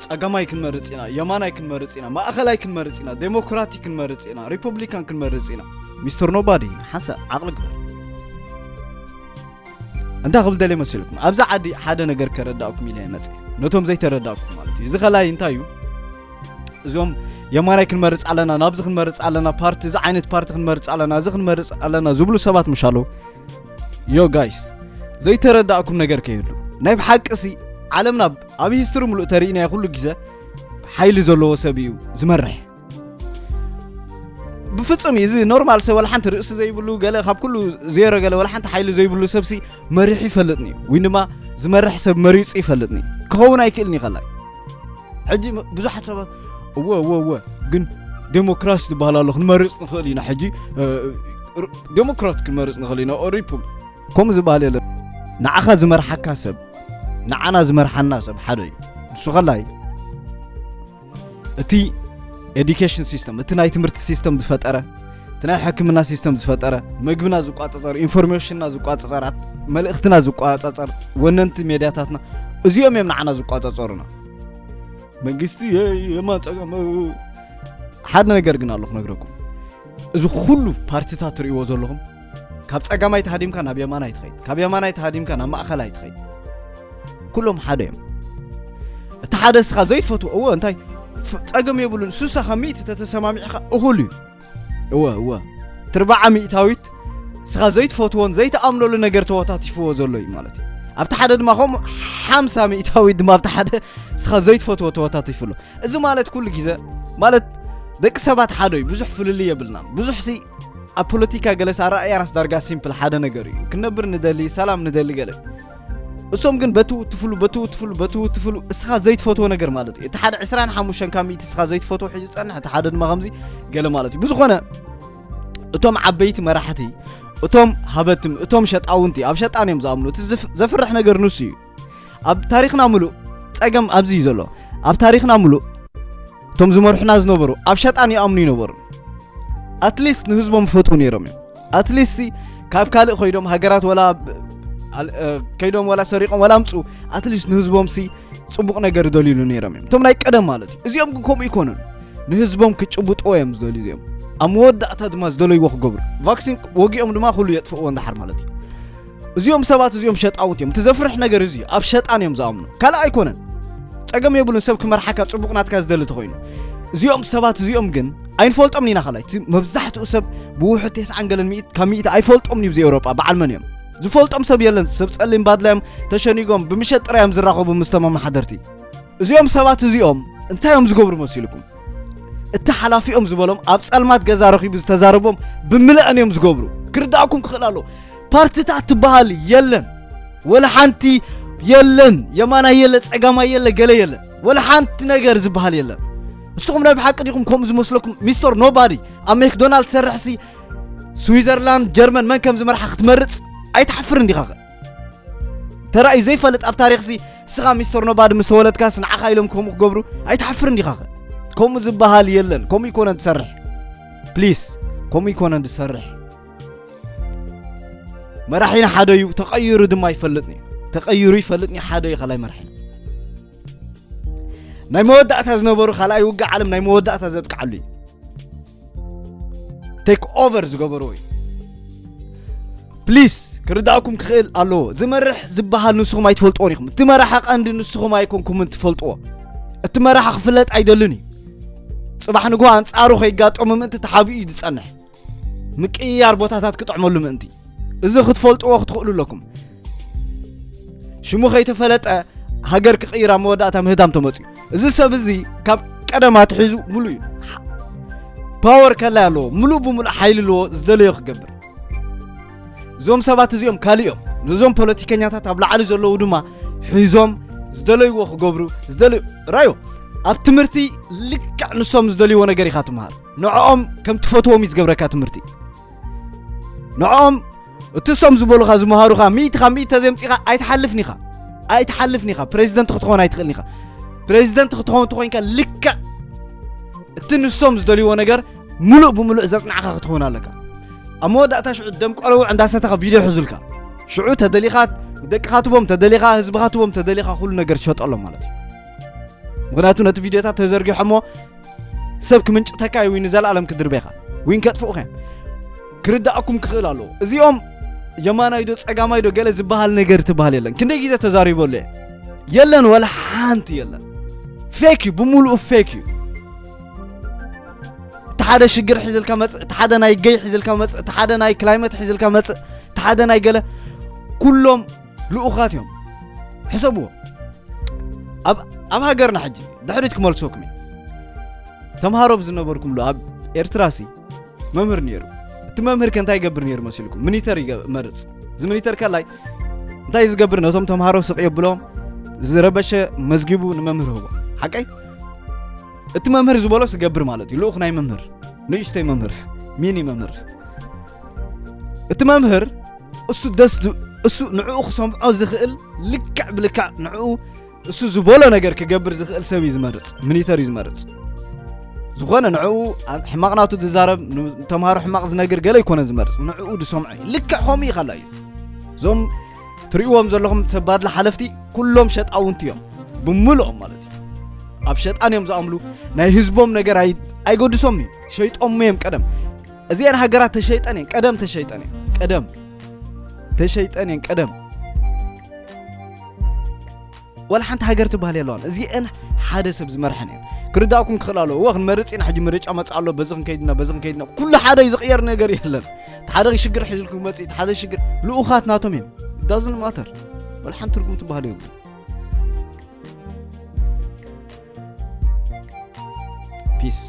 ጸጋማይ ክንመርጽ ኢና፣ የማናይ ክንመርጽ ኢና፣ ማእኸላይ ክንመርጽ ኢና፣ ዴሞክራቲክ ክንመርጽ ኢና፣ ሪፐብሊካን ክንመርጽ ኢና። ሚስተር ኖባዲ፣ ሓንሳእ ዓቕሊ ግበር። እንታይ ክብል ደልየ መሲልኩም? ኣብዛ ዓዲ ሓደ ነገር ከረዳእኩም ኢለ እየ መጽእ። ነቶም ዘይተረዳእኩም ማለት እዩ። እዚ ከላይ እንታይ እዩ? እዞም የማናይ ክንመርጽ ኣለና፣ ናብዚ ክንመርጽ ኣለና፣ ፓርቲ፣ እዚ ዓይነት ፓርቲ ክንመርጽ ኣለና፣ እዚ ክንመርጽ ኣለና ዝብሉ ሰባት ምሽ ኣለዉ። ዮ ጋይስ፣ ዘይተረዳእኩም ነገር ከይህሉ። ናይ ብሓቂ ሲ ዓለምና ኣብ ሂስትሪ ምሉእ ተሪእናዮ፣ ኩሉ ግዜ ሓይሊ ዘለዎ ሰብ እዩ ዝመርሕ። ብፍጹም እዩ። እዚ ኖርማል ሰብ፣ ወላ ሓንቲ ርእሲ ዘይብሉ፣ ገለ ካብ ኩሉ ዜሮ፣ ገለ ወላ ሓንቲ ሓይሊ ዘይብሉ ሰብሲ መሪሑ ይፈልጥኒ እዩ፣ ወይ ድማ ዝመርሕ ሰብ መሪጹ ይፈልጥኒ እዩ። ክኸውን ኣይክእልን እዩ ከላይ። ሕጂ ም-፣ ብዙሓት ሰባት፣ "እወ፣ እወ፣ እወ፣ ግን ዴሞክራሲ ዝበሃል ኣሎ፣ ክንመርጽ ንኽእል ኢና ሕጂ፣ እ፣ ር-፣ ዴሞክራት ክንመርጽ ንኽእል ኢና፣ ኦ፣ ሪፑብ-" ከምኡ ዝበሃል የለን። ንዓኻ ዝመርሓካ ሰብ፣ ንዓና ዝመርሓና ሰብ ሓደ እዩ። ንሱ ከላይ እቲ ኤዱኬሽን ሲስተም፣ እቲ ናይ ትምህርቲ ሲስተም ዝፈጠረ፣ እቲ ናይ ሕክምና ሲስተም ዝፈጠረ፣ መግብና ዝቋጸጸር፣ ኢንፎርሜሽንና ዝቋጸጸር፣ ኣት-፣ መልእኽትና ዝቋጸጸር፣ ወነንቲ ሜድያታትና፣ እዚኦም እዮም ንዓና ዝቋጸጸሩና። መንግስቲ የ-፣ የማን ጸገም፣ ሓደ ነገር ግን ኣሎ ክነግረኩም። እዚ ኩሉ ፓርቲታት ትርእይዎ ዘለኹም፣ ካብ ጸጋማይ ተሃዲምካ ናብ የማናይ ትኸይድ፣ ካብ የማናይ ተሃዲምካ ናብ ማእኸላይ ትኸይድ። ኩሎም ሓደ እዮም። እቲ ሓደ እስኻ ዘይትፈትዎ፣ እወ፣ እንታይ ፍ-፣ ጸገም የብሉን። ስሳ ካብ ሚእቲ ተተሰማሚዕኻ እኹል እዩ። እወ፣ እወ። ትርባዓ ሚእታዊት እስኻ ዘይትፈትዎን ዘይትኣምነሉ ነገር ተወታቲፍዎ ዘሎ እዩ ማለት እዩ። ኣብቲ ሓደ ድማ ከምኡ ሓምሳ ሚእታዊት ድማ ኣብቲ ሓደ እስኻ ዘይትፈትዎ ተወታቲፉ ኣሎ። እዚ ማለት ኩሉ ግዜ ማለት ደቂ ሰባት ሓደ እዩ። ብዙሕ ፍልልይ የብልናን። ብዙሕ ሲ ኣብ ፖለቲካ ገለስ ኣረኣእያናስ ዳርጋ ሲምፕል ሓደ ነገር እዩ። ክንነብር ንደሊ፣ ሰላም ንደሊ ገለ። እሶም ግን በቲ ውትፍሉ፣ በቲ ውትፍሉ፣ በቲ ውትፍሉ እስኻ ዘይትፈትዎ ነገር ማለት እዩ። እቲ ሓደ ዕስራን ሓሙሽተን ካብ ሚእቲ እስኻ ዘይትፈትዎ ሒዙ ጸንሕ፣ እቲ ሓደ ድማ ከምዚ ገለ ማለት እዩ። ብዝኾነ እቶም ዓበይቲ መራሕቲ፣ እቶም ሃበትም፣ እቶም ሸጣውንቲ ኣብ ሸጣን እዮም ዝኣምኑ። እቲ ዝፍ-፣ ዘፍርሕ ነገር ንሱ እዩ። ኣብ ታሪኽና ምሉእ ጸገም ኣብዚ እዩ ዘሎ። ኣብ ታሪኽና ምሉእ እቶም ዝመርሑና ዝነበሩ ኣብ ሸጣን ይኣምኑ ይነበሩ። ኣትሊስት ንህዝቦም ይፈትዉ ነይሮም እዮም። ኣትሊስት ሲ ካብ ካልእ ኮይዶም ሃገራት ወላ ብ-፣ ኣል-፣ እ፣ ከይዶም ወላ ሰሪቖም ወላ ኣምፁ፣ ኣትሊስት ንህዝቦም ሲ ጽቡቕ ነገር ይደልዩሉ ነይሮም እዮም። እቶም ናይ ቀደም ማለት እዩ። እዚኦም ግን ከምኡ ይኮኑን። ንህዝቦም ክጭብጥዎ እዮም ዝደልዩ እዚኦም። ኣብ መወዳእታ ድማ ዝደለይዎ ክገብሩ። ቫክሲን ወጊኦም ድማ ኩሉ የጥፍእዎ እንዳሓር ማለት እዩ። እዚኦም ሰባት እዚኦም ሸጣውት እዮም። እቲ ዘፍርሕ ነገር እዚ ኣብ ሸጣን እዮም ዝኣምኑ። ካልእ ኣይኮነን። ጸገም የብሉን ሰብ ክመርሓካ ጽቡቕ ናትካ ዝደሊ ተኾይኑ። እዚኦም ሰባት እዚኦም ግን ኣይንፈልጦምን ኢና። ካልኣይ እቲ መብዛሕትኡ ሰብ ብውሑድ ተስዓን ገለን ሚእት ካብ ሚእቲ ኣይፈልጦምን እዩ። ብዚ ኤውሮጳ በዓል መን እዮም? ዝፈልጦም ሰብ የለን። ሰብ ጸሊም ባድላ እዮም ተሸኒጎም ብምሸጥ ጥራይ እዮም ዝራኸቡ ምስ ተማመሓደርቲ። እዚኦም ሰባት እዚኦም እንታይ እዮም ዝገብሩ መሲልኩም? እቲ ሓላፊኦም ዝበሎም ኣብ ጸልማት ገዛ ረኺቡ ዝተዛረቦም ብምልአን እዮም ዝገብሩ። ክርዳእኩም ክኽእል ኣሎ። ፓርትታት ትበሃል የለን። ወላ ሓንቲ የለን። የማናይ የለ፣ ጸጋማይ የለ፣ ገለ የለ። ወላ ሓንቲ ነገር ዝበሃል የለን። ንስኹም ናይ ብሓቂ ዲኹም ከምኡ ዝመስለኩም? ሚስተር ኖባዲ ኣብ ሜክዶናልድ ትሰርሕሲ ስዊዘርላንድ፣ ጀርመን መን ከም ዝመርሓ ክትመርጽ ኣይትሓፍርን ዲኻ ኸ? ተራእዩ ዘይፈልጥ ኣብ ታሪኽሲ ንስኻ ሚስተር ኖባዲ ምስ ተወለድካስ ንዓኻ ኢሎም ከምኡ ክገብሩ ኣይትሓፍርን ዲኻ ኸ? ከምኡ ዝበሃል የለን። ከምኡ ይኮነን ትሰርሕ። ፕሊስ፣ ከምኡ ይኮነን ትሰርሕ። መራሒና ሓደ እዩ፣ ተቐይሩ ድማ ይፈልጥን እዩ። ተቐይሩ ይፈልጥን እዩ፣ ሓደ እዩ ካልኣይ መራሒና። ናይ መወዳእታ ዝነበሩ ካልኣይ ውግእ ዓለም ናይ መወዳእታ ዘብቅዓሉ እዩ። ቴክ ኦቨር ዝገበርዎ እዩ። ፕሊስ፣ ክርዳእኩም ክኽእል ኣለዎ። ዝመርሕ ዝበሃል ንስኹም ኣይትፈልጥዎን ኢኹም። እቲ መራሒ ቀንዲ ንስኹም ኣይኮንኩምን ትፈልጥዎ። እቲ መራሒ ክፍለጥ ኣይደልን እዩ። ጽባሕ ንግሆ ኣንጻሩ ከይጋጠሙ ምእንቲ ተሓቢኡ እዩ ዝጸንሕ። ምቅይያር ቦታታት ክጥዕመሉ ምእንቲ። እዚ ክትፈልጥዎ ክትኽእሉ ኣለኩም። ሽሙ ከይተፈለጠ ሃገር ክቕይር ኣብ መወዳእታ ምህዳም ተመጽዩ። እዚ ሰብ እዚ ካብ ቀደም ኣትሒዙ ሙሉእ እዩ። ፓወር ከላይ ኣለዎ። ሙሉእ ብሙሉእ ሓይሊ ኣለዎ፣ ዝደለዮ ክገብር። እዞም ሰባት እዚኦም ካልእ እዮም። ነዞም ፖለቲከኛታት ኣብ ላዕሊ ዘለዉ ድማ ሒዞም ዝደለይዎ ክገብሩ፣ ዝደለዩ-፣ ራዮ፣ ኣብ ትምህርቲ ልክዕ ንሶም ዝደልይዎ ነገር ኢኻ ትመሃር። ንዕኦም ከም ትፈትዎም እዩ ዝገብረካ ትምህርቲ። ንዕኦም እቲ እሶም ዝበሉኻ ዝመሃሩኻ ሚእቲ ካብ ሚእቲ ተዘምፂኻ ኣይትሓልፍን ኢኻ። ኣይትሓልፍን ኢኻ። ፕሬዚደንት ክትኾን ኣይትኽእልን ኢኻ። ፕሬዚደንት ክትኾን እንተኾይንካ ልክዕ እቲ ንሶም ዝደልይዎ ነገር ሙሉእ ብሙሉእ ዘጽናዕኻ ክትኾን ኣለካ። ኣብ መወዳእታ ሽዑ ደም ቆለውዕ እንዳሰተኻ ቪድዮ ሕዙልካ። ሽዑ ተደሊኻ ደቅኻ ትቦም፣ ተደሊኻ ህዝብኻ ትቦም፣ ተደሊኻ ኩሉ ነገር ትሸጠሎም ማለት እዩ። ምክንያቱ ነቲ ቪድዮታት ተዘርጊሖሞ ሰብ ክምንጭተካ እዩ ወይ ንዘለኣለም ክድርቤኻ ወይ ከጥፍኡኸ ክርዳእኩም ክኽእል ኣለዎ። እዚኦም የማናይ ዶ ጸጋማይ ዶ ገለ ዝበሃል ነገር ትበሃል የለን። ክንደይ ግዜ ተዛሪበሉ እየ። የለን፣ ወላ ሓንቲ የለን። ፌክ እዩ፣ ብምሉኡ ፌክ እዩ። እቲ ሓደ ሽግር ሒዝልካ መጽእ፣ እቲ ሓደ ናይ ገይ ሒዝልካ መጽእ፣ እቲ ሓደ ናይ ክላይመት ሒዝልካ መጽእ፣ እቲ ሓደ ናይ ገለ፣ ኩሎም ልኡኻት እዮም። ሕሰብዎ። ኣብ ኣብ ሃገርና ሕጂ ድሕሪት ክመልሰኩም እየ። ተምሃሮ ዝነበርኩምሉ ኣብ ኤርትራ ሲ መምህር ነይሩ። እቲ መምህር ከ እንታይ ይገብር ነይሩ መሲልኩም? ሚኒተር ይገ- መርጽ። እዚ ሚኒተር ከላይ እንታይ ዝገብር? ነቶም ተምሃሮ ስቕ የብሎም፣ ዝረበሸ መዝጊቡ ንመምህር ህቦ። ሓቀይ? እቲ መምህር ዝበሎ ዝገብር ማለት እዩ። ልኡኽ ናይ መምህር፣ ንእሽተይ መምህር፣ ሚኒ መምህር። እቲ መምህር እሱ ደስ ዝ- እሱ ንዕኡ ክሰምዖ ዝኽእል ልክዕ ብልክዕ ንዕኡ እሱ ዝበሎ ነገር ክገብር ዝኽእል ሰብ እዩ ዝመርጽ፣ ሚኒተር እዩ ዝመርጽ። ዝኾነ ንዕኡ ኣ- ሕማቕ ናቱ ዝዛረብ፣ ንተምሃሮ ሕማቕ ዝነግር ገለ ይኮነ ዝመርጽ፣ ንዕኡ ዝሰምዖ እዩ። ልክዕ ከምኡ እዩ ካላ እዩ። እዞም ትርእይዎም ዘለኹም ተባድላ ሓለፍቲ ኩሎም ሸጣውንቲ እዮም፣ ብምልኦም ማለት እዩ። ኣብ ሸጣን እዮም ዝኣምሉ። ናይ ህዝቦም ነገር ኣይ- ኣይገድሶም እዩ። ሸይጦም እዮም ቀደም። እዚአን ሃገራት ተሸይጠን እየን ቀደም፣ ተሸይጠን እየን ቀደም፣ ተሸይጠን እየን ቀደም። ወላ ሓንቲ ሃገር ትበሃል የለዋን። እዚአን ሓደ ሰብ ዝመርሐን እየን። ክርዳእኩም ክኽእል ኣለዎ። እወ ክንመርጽ ኢና፣ ሕጂ ምርጫ መጽእ ኣሎ፣ በዚ ክንከይድና፣ በዚ ክንከይድና። ኩሉ ሓደ እዩ፣ ዝቕየር ነገር የለን። እቲ ሓደ ሽግር ሒዝልኩም መጽእ፣ እቲ ሓደ ሽግር፣ ልኡኻት ናቶም እዮም። ዳዝን ማተር። ወላ ሓንቲ ትርጉም ትበሃል የብሉ። ፒስ።